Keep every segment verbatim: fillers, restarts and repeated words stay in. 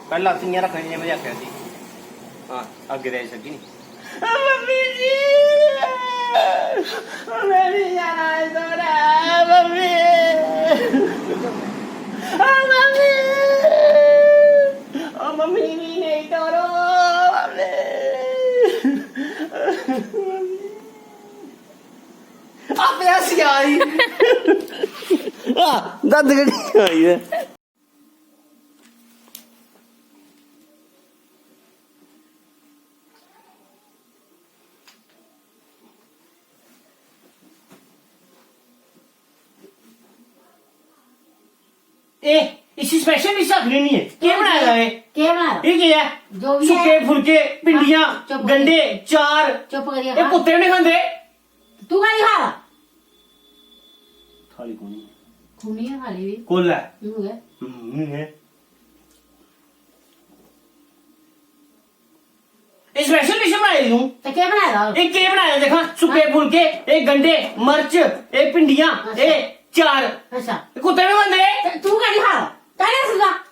पैह्लें लत्त इ'यां रक्खनी जि'यां में आखेआ सी। हां, अग्गें ते आई सकदी निं। मम्मी जी, में निं जाना इस होर। मम्मी, ओ मम्मी, मी नेईं टोरो, मम्मी। आपे हस्सी आई। आ, दर्द कड्ढी आई ऐ। ए, इसी स्पेशल डिश आखनी नहीं है। केह् बनाए दा एह्? केह् बनाए दा? एह् केह् ऐ? जो बी ऐ। सुक्के फुलके, भिंडियां, हां, चुप करियै। गंढे, चार। चुप करियै एह् खा। कुत्ते बी नहीं खंदे। तू कैह्ली खा दा? थाली कु'न ऐ? कु'न ऐ थाली बी? कोल ऐ। हून गै। हून गै। एह् स्पेशल डिश बनाई दी तूं। ते केह् बनाए दा होर? एह् केह् बनाए दा दिक्खां, सुक्के हां। फुलके, एह् गंढे, मर्च, एह् भिंडियां, अच्छा। एह् चार। अच्छा। एह् कुत्ते बी खंदे। ते तू कैह्ली खा दा? कैह्ली खा दा?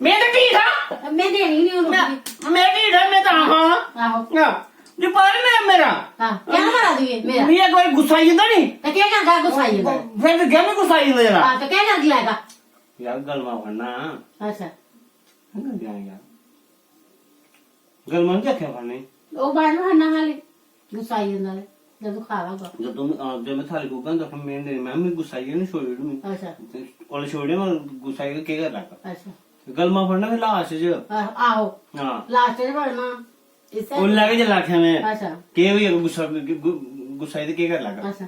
में ते ढीठ आं। में देनी निं हून में, रुट्टी। में ढीठ आं, में तां खां। आहो। हां। जे पता निं में मेरा। हां, केह् करा दी ऐ मेरा? मिगी कोई गुस्सा आई जंदा निं। ते केह् करदा गुस्सा आई जंदा? फिर दिक्खेआ में गुस्सा आई जंदा जेल्लै। हां, ते केह् करदी लैगा? यार, गलमा फड़ना। अच्छा। गलमा यार। गलमा निं आखेआ फड़ने। ओह् बाद में फड़ना खाल्ली। गुस्सा आई जंदा ते जदूं खा दा होगा। जदूं में, हां, जदूं में थाली कुक्का होंदा, फिर में नेईं, में, में गुस्सा आई गेआ ना, छोड़ी ओड़ी में। अच्छा। ते ओल्लै छोड़ी ओड़ेआ, में गुस्सा आई गेआ, केह् करी लैगा? अच्छा। गलमा फड़ना फिर लास्ट च। आहो, आहो। हां। लास्ट च फड़ना। इस्सै ओल्लै गै जेल्लै आखेआ में, अच्छा। केह् होई गेआ, गुस्सा, गु-, गुस्सा आई ते केह् करी लैगा? अच्छा।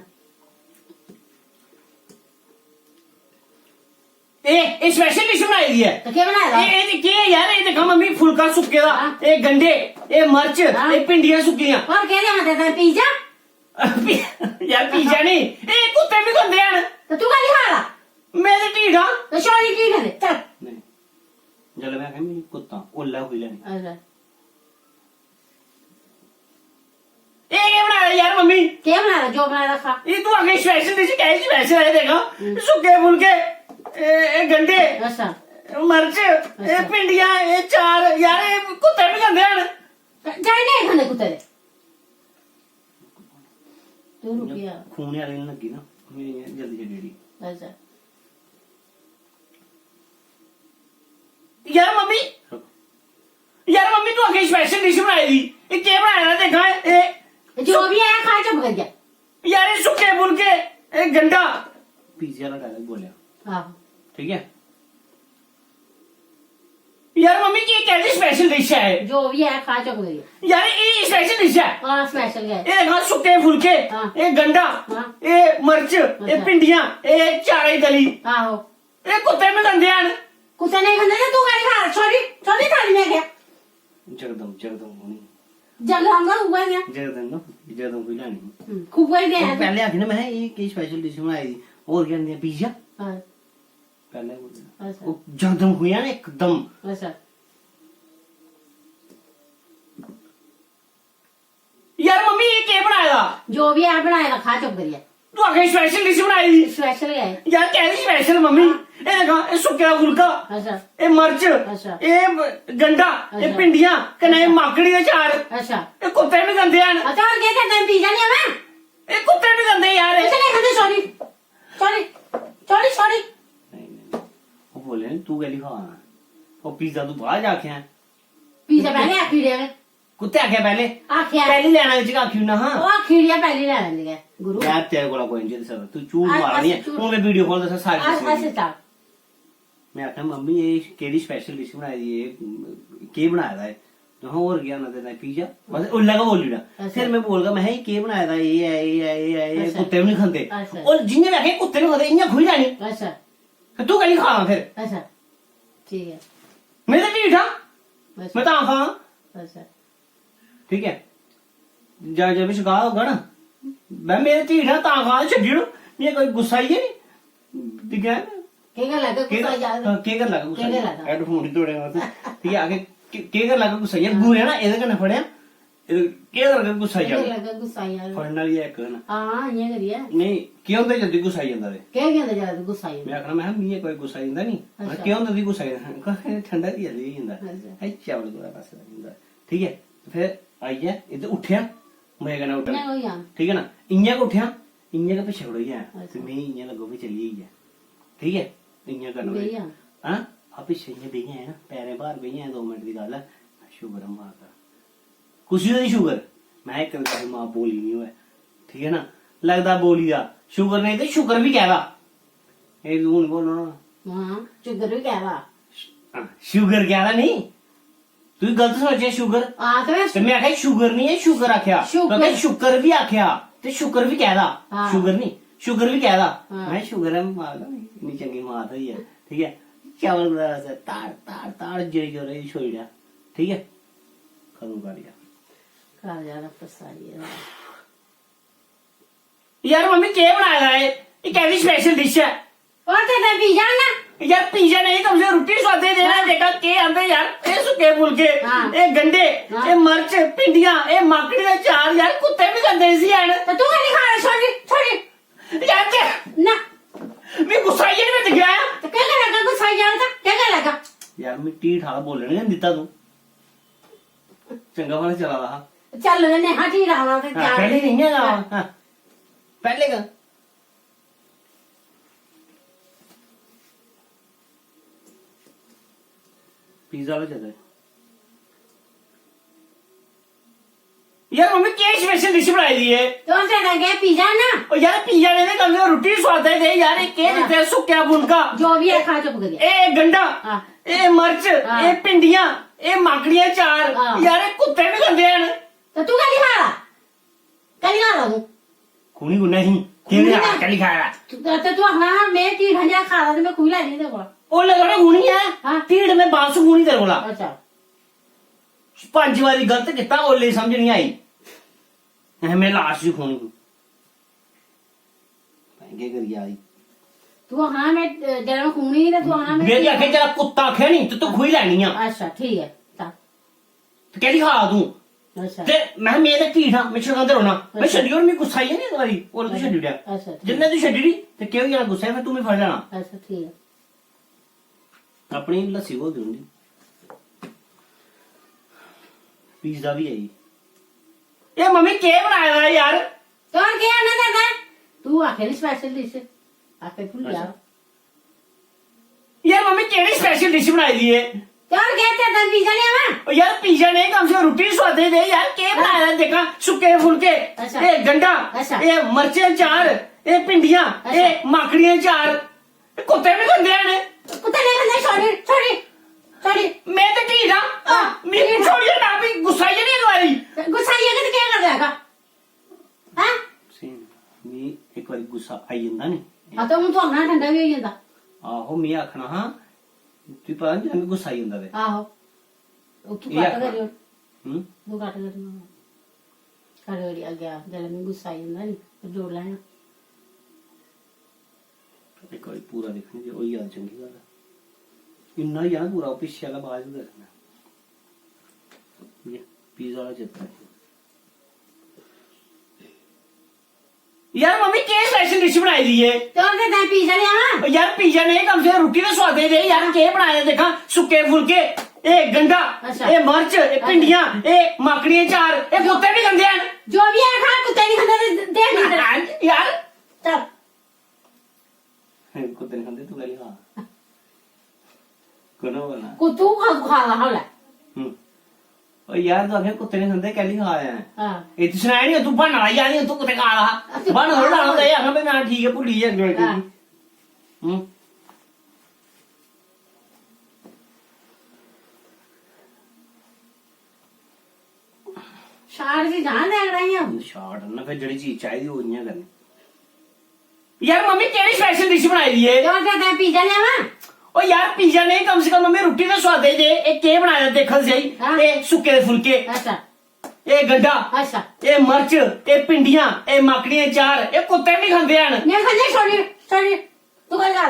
एह्, एह् स्पेशल डिश बनाई दी ऐ। ते केह् बनाए दा? एह्, एह् ते केह् ऐ यार, एह् दिक्खो मम्मी, फुलका सुक्के दा, हां। एह् गंढे, एह् मर्च, हां। एह् भिंडियां सुक्कियां। होर केह् देना तेरे ताईं, पिज्जा? पी-, यार, पिज्जा नेईं, एह् कुत्ते बी खंदे हैन। ते तू कैह्ली खा दा? में ते ढीठ आं। ते छोरी की खंदे? चल। नेईं, जेल्लै में आखेआ मिगी कुत्ता, ओल्लै खुई लैनी। अच्छा। एह् केह् बनाए दा यार मम्मी? केह् बनाए दा? जो बनाए दा खा। एह् तू आखै स्पेशल डिश, कैह्ली स्पेशल ऐ? देखो, हम्म। सुक्के फुलके, एह्, एह् गंढे, अच्छा। मर्च, अच्छा। एह् भिंडियां, एह् चार। यार, एह् कुत्ते बी खंदे हन। जाई नेईं खंदे कुत्ते दे। तू रुकी जा। खून आह्ली निं लग्गी ना, में इ'यां जल्दी छड्डी ओड़ी। अच्छा। यार मम्मी, यार मम्मी, तू आखै स्पेशल डिश बनाई दी, एह् केह् बनाए दा दिक्खां एह्? जो बी ऐ, खा चुप करियै। यार, एह् सुक्के फुलके, एह् गंढा। पिज्जे आह्ला डायलॉग बोलेआ। आहो। ठीक ऐ? यार मम्मी, एह् कैह्दी स्पेशल डिश ऐ? जो बी ऐ, खा चुप करियै। यार, एह् स्पेशल डिश ऐ। हां, स्पेशल गै। एह् दिक्खां, सुक्के फुलके, हां। एह् गंढा, हां। एह् मर्च, एह् अच्छा। भिंडियां, एह् चारै दी तली। आहो। एह् कुत्ते बी खंदे हैन। कुत्ते नेईं खंदे ते तू कैह्ली खा? छोड़ी, छोड़ी थाली में गै। जगदम, जगदम होनी। जगदम गै उ'ऐ गै। जगदम ना, जगदम कोई लैनी। हम्म, खुऐ गै। ओह् पैह्लें आखी ना, में एह् केह् स्पेशल डिश बनाई दी? होर केह् आंदियां? पिज्जा? हां। पैह्लें बोलेआ। अच्छा। ओह् जगदम खुई ना एकदम। अच्छा। यार मम्मी, एह् केह् बनाए दा? जो बी ऐ बनाए दा, खा चुप करियै। तू आखै स्पेशल डिश बनाई दी। स्पेशल गै। यार, कैह्दी स्पेशल मम्मी? हां। एह् दिक्खां, एह् सुक्के दा फुलका, अच्छा। एह् मर्च, अच्छा। एह् गंढा, एह् अच्छा। भिंडियां, कन्नै एह् अच्छा। माकड़ी दे चार। अच्छा। एह् कुत्ते बी खंदे हैन। अच्छा, होर केह् करना? पिज्जा लेई आवां? एह् कुत्ते बी खंदे यार। कुत्ते नेईं खंदे, सॉरी। सॉरी। Sorry, sorry. नेईं, नेईं। ओह् बोले, "तू कैह्ली खा ना?" ओह् पिज्जा तू बाद च आखेआ। पिज्जा पैह्लें आखी ओड़ेआ में। कुत्थै आखेआ पैह्लें? आखेआ। पैह्ली लैना बिच गै आखी ओड़ना हा। ओह् आखी ओड़ेआ पैह्ली लैना दी गै, गुरु। यार, तेरे कोला कोई निं जित्ती सकदा। तू झूठ अस-, मारा नी ऐ। अस झूठ हून में वीडियो खोल दस्सां सारी अस-, चीज। अस चा-, में आखेआ, "मम्मी, एह् केह्ड़ी स्पेशल डिश बनाई दी? एह् केह् बनाए दा ऐ?" तुसें होर केह् आना तेरे ताईं? पिज्जा? बस उल्लै गै बोली ओड़ेआ। अच्छा। फिर में बोलगा, में, "एह् केह् बनाए दा? एह् ऐ, एह् ऐ, एह् ऐ, एह् ऐ।" अच्छा। कुत्ते बी निं खंदे। अच्छा। और जि'यां में आखेआ, "कुत्ते निं खंदे, इ'यां खुई लैनी।" अच्छा। ते तू कैह्ली खा दा फिर? अच्छा। ठीक ऐ। में ते ढीठ आं। अच्छा। में तां खां। अच्छा। ठीक ऐ? जा, जा, पिच्छे गाह् होगा ना, में, में ते ढीठ आं, तां खां, छड्डी ओड़ो। मिगी कोई गुस्सा आई गेआ नी। दिक्खेआ ना? केह् गल्ल ऐ, केह्, गुस्सा आई जा? हां, केह् गल्ल ऐ, गुस्सा आई जा? केह् गल्ल ऐ? Headphone ही तोड़े मत। ठीक ऐ, आखै, "केह्, केह् गल्ल ऐ, गुस्सा आई जा?" हां। गुरे ना, एह्दे कन्नै फड़ेआ। एह् केह् करगा, गुस्सा आई केह् जाना। करगा, गुस्सा आई जाना। फड़न आह्ली ऐ इक ना। हां, इ'यां करियै। नेईं, केह् होंदा जल्दी गुस्सा आई जंदा ते? केह्, केह् होंदा जल्दी गुस्सा आई जंदा? में आखना, में हा, "मी इक बारी गुस्सा आई जंदा नी।" अच्छा। केह् होंदा तुगी गुस्सा आई जंदा? ठंडा बी जल्दी होई जंदा। अच्छा। ऐ, चावल कोला पास्से दा होई जंदा। ठीक ऐ? ते फिर आइयै इद्धर उट्ठेआ, मजे कन्नै उट्ठेआ। इ'यां गै होई जाना। ठीक ऐ ना? इ'यां गै उट्ठेआ, इ'यां गै पिच्छें खड़ोई जाना। अच्छा। ते में इ'यां लग्गो कि चली गेई ऐ। ठीक ऐ? इ'यां करना बेही पौंदा। जाना। हां? आ पिच्छें इ'यां बेही जाए ना, पैरें भार बेही जाए, दो मिंट दी गल्ल ऐ। शुकर ऐ माता। कुसी होई शुगर? में इक दिन मां बोली निं होऐ। ठीक ऐ ना? लगदा बोली दा। शुगर नेईं ते शुक्कर बी कैह्दा? एह् तूं हून बोलना। हां, शुगर बी कैह्दा? हां, शुगर कैह्दा नेईं? तुगी गलत सोचेआ शुगर। हां, ते में ते में आखेआ शुगर निं ऐ, शुगर आखेआ। शुक्कर। तुसें शुक्कर बी आखेआ ते शुक्कर बी कैह्दा? हां। शुगर निं, शुगर बी कैह्दा? हां। में शुगर ऐ माता दी, इन्नी चंगी मां थ्होई ऐ। ठीक ऐ? चावल ताड़, ताड़, ताड़, जोरे, जोरे छोड़ी ओड़ेआ। ठीक ऐ? खत्म कर दिया। घर जाना पसाइयै। यार मम्मी, केह् बनाए दा एह्? एह् कैह्दी special dish ऐ? और ते मैं पिज्जा ना। यार पिज्जा नेईं, कम से कम रुट्टी सोआदे देना। हां। जेह्का केह् आंदे यार, एह् सुक्के फुलके, हां। एह् गंढे, हां। एह् मर्च, भिंडियां, एह् माकड़ी दा चार, यार कुत्ते बी खंदे इसी हैन। ते तू कैह्ली खा छोड़ी, छोड़ी। यार ते ना। मी गुस्सा आई गेआ, में दिक्खेआ। ते केह् करेगा गुस्सा आई जाग ते केह् करेगा? यार मी ढीठ आह्ला बोलन गै निं दित्ता तूं। चंगा भला चला दा हा। चल, में नेहा ढीठ आह्ला ते हां, जान पैह्लें दे। नेईं हा। हां। पैह्लें गै। पिज्जा आह्ला चला दा। यार मम्मी, केह् special dish बनाई दी ऐ? तुस ते लगे पिज्जा ना। ओ यार, पिज्जा ने ते कम से कम रुट्टी सोआदा दे यार, एह् केह् हां। दित्ते, सुक्केआ फुलका। जो बी ऐ, खा चुप करियै। एह् गंढा, हां। एह् मर्च, हां। एह् भिंडियां, एह् माकड़ियां चार। हां। यार, एह् कुत्ते बी खंदे हैन। ते तू कैह्ली खा दा? कैह्ली खा दा तू? खूनी कुन्नै ही? खूनी केह् ना। कैह्ली खा दा? तू, ते तू आखना हा, में ढीठ आं, खा दा ते में खूही लैनी तेरे कोला। ओल्लै थोह्ड़ा खूनी ऐ। हां। ढीठ में बापस खूनी तेरे कोला। अच्छा। पंज बारी गलत कीता, ओल्लै समझ निं आई। अहें, में last च खूनी ही। केह् करियै आई? तू आखना में, अ, जेल्लै में खूनी ही ते तू आखना में में बी आखेआ, जेल्लै कुत्ता आखेआ निं, ते तू खूही लैनी आ। अच्छा, ठीक ऐ, चल। ते कैह्ली खा तूं? अच्छा। ते में, में ते ढीठ आं, में छड़कांदे रौह्ना। में अच्छा। छड्डी ओड़, मिगी गुस्सा आई गेआ निं इक बारी, ओल्लै तूं छड्डी ओड़ेआ। अच्छा, ठीक। जिन्ने तू छड्डी ओड़ी, ते केह् होई जाना गुस्सा, फिर तूं मिगी फड़ी लैना। अच्छा, ठीक ऐ। अपनी लस्सी घोलदी रौंह्दी। पिज्जा बी आई। एह् मम्मी केह् बनाए दा ऐ यार? तोर केह् आना करदा? तू आखे नी special dish, आपे भुल्ली जा। अच्छा। यार मम्मी केह्ड़ी special dish बनाई दी ऐ? तोर केह् तेरे ताईं पिज्जा लेआवां? ओ यार पिज्जा नेईं, कम से कम रुट्टी सोआदे दे यार, केह् बनाए दा दिक्खां, सुक्के फुलके, अच्छा। एह् गंढा, अच्छा। एह् मर्चें चार, एह् भिंडियां, अच्छा। एह् माकड़ियां चार। कुत्ते बी खंदे हैन। कुत्ते नेईं खंदे, छोड़ी, छोड़ी, छोड़ी। में ते ढीठ आं। हां, मिगी ढीठ आं। छोड़ियै ना, भी गुस्सा आई जानी इक बारी। गुस्सा आई जाएगा ते केह् कर देगा? हैं? सेम। मी इक बारी गुस्सा आई जंदा नी। हां, ते हून तू आखना ठंडा बी होई जंदा। आहो, मी आखना हा, तुगी पता नी, मी गुस्सा आई जंदा ते। आहो। उत्थूं एह् कट आखना। करी ओड़। हूं? तू कट करी ओड़। कट करी अग्गें आ, जेल्लै मी गुस्सा आई जंदा नी, ते जोड़ लैना। इक बारी पूरा दिक्खने जे होई जा चंगी गल्ल ऐ। इन्ना होई जा ना पूरा, ओह् पिच्छे आह्ला बाद च दस्सना। पिज्जा आह्ला चेता आई गेआ। यार मम्मी केह् special dish बनाई दी ऐ? ते ओह्दे ताईं पिज्जा लेआवां? ओ यार पिज्जा नेईं, कम से कम रुट्टी ते सोआदे दे यार, केह् बनाए दा दिक्खां, सुक्के फुलके, एह् गंढा, अच्छा। एह् मर्च, एह् अच्छा। भिंडियां, एह् माकड़ियां चार, एह् कुत्ते बी खंदे हैन। जो बी है खा, कुत्ते निं खंदे ते दे अंदर। यार। चल। कुत्ते निं खंदे, तू कैह्ली खा? कु'न बोलना? कुत्तू खा, खा दा हा उसलै। हम्म। ओ यार, तू आखेआ कुत्ते निं खंदे, कैह्ली खा दा ऐ? हां। एह् तू सनाया निं, तू ब्हान्ना लाई जा दी, तू कुत्ते खा दा हा। अच्छा। ब्हान्ना थोह्ड़ा लाना होंदा, एह् आखना भाई, में ठीक ऐ, भुल्ली गेआ अगले हां। हम्म। शार्ट जी जान दे अगड़ा इ'यां। शार्ट ना, फिर जेह्ड़ी चीज चाहिदी, ओह् इ'यां करनी। यार, मम्मी केह्ड़ी special dish बनाई दी ऐ? ते ओह्दे ताईं पिज्जा लेआवां? ओ यार, पिज्जा नेईं, कम से कम मम्मी रुट्टी ते सोआदे दे। एह् केह् बनाए दा, दिक्ख ते सेही। हां। एह् सुक्के दे फुलके। अच्छा। एह् गंढा। अच्छा। एह् मर्च, एह् भिंडियां, एह् माकड़ियां चार, एह् कुत्ते बी खंदे हैन। नेईं खंदे, छोड़ी, छोड़ी। तू गल्ल कर।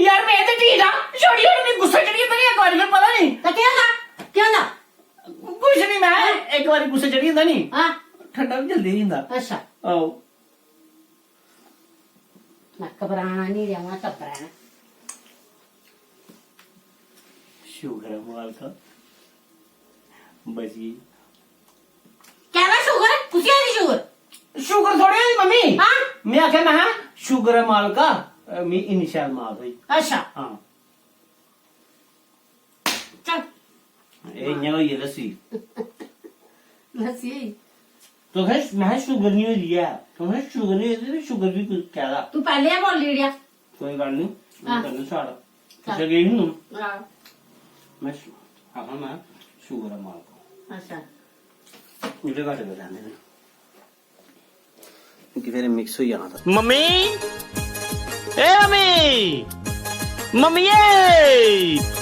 यार, में ते ढीठ आं, छोड़ी ओड़, मिगी गुस्सा चढ़ी जंदा नी इक बारी, फिर पता नी। ते केह् होंदा? केह् होंदा? कुछ नी, में इक बारी गुस्सा चढ़ी जंदा नी, हां। ठंडा बी जल्दी होई जंदा। अच्छा। आओ। मैं घबराना नहीं, रौना टब्बरै ने। शुक्र ऐ मालका, बची। कहना शुगर है, कुसी आखदी शुगर? शुगर थोड़ी होई मम्मी। हां। मैं आखेआ, मैं शुक्र ऐ मालका, मी इन्नी शैल मां थ्होई। अच्छा। हां। चल। एह् इ'यां होई गेआ लस्सी। लस्सी होई। तुसें, मैं शुगर नहीं होई दी ऐ, तुसें शुगर नहीं होई दी, शुगर भी कुछ कह रहा। तू पैह्लें गै बोल्ली ओड़ेआ। कोई गल्ल नहीं, हां। करना सारा। चल। तुसें गई हूं। हां। मैं शु- आखा मैं शुगर ऐ मालका। अच्छा। एह्दे घट्ट गै लैने न, क्योंकि फिर मिक्स होई जाना था। मम्मी, ए मम्मी, मम्मिये।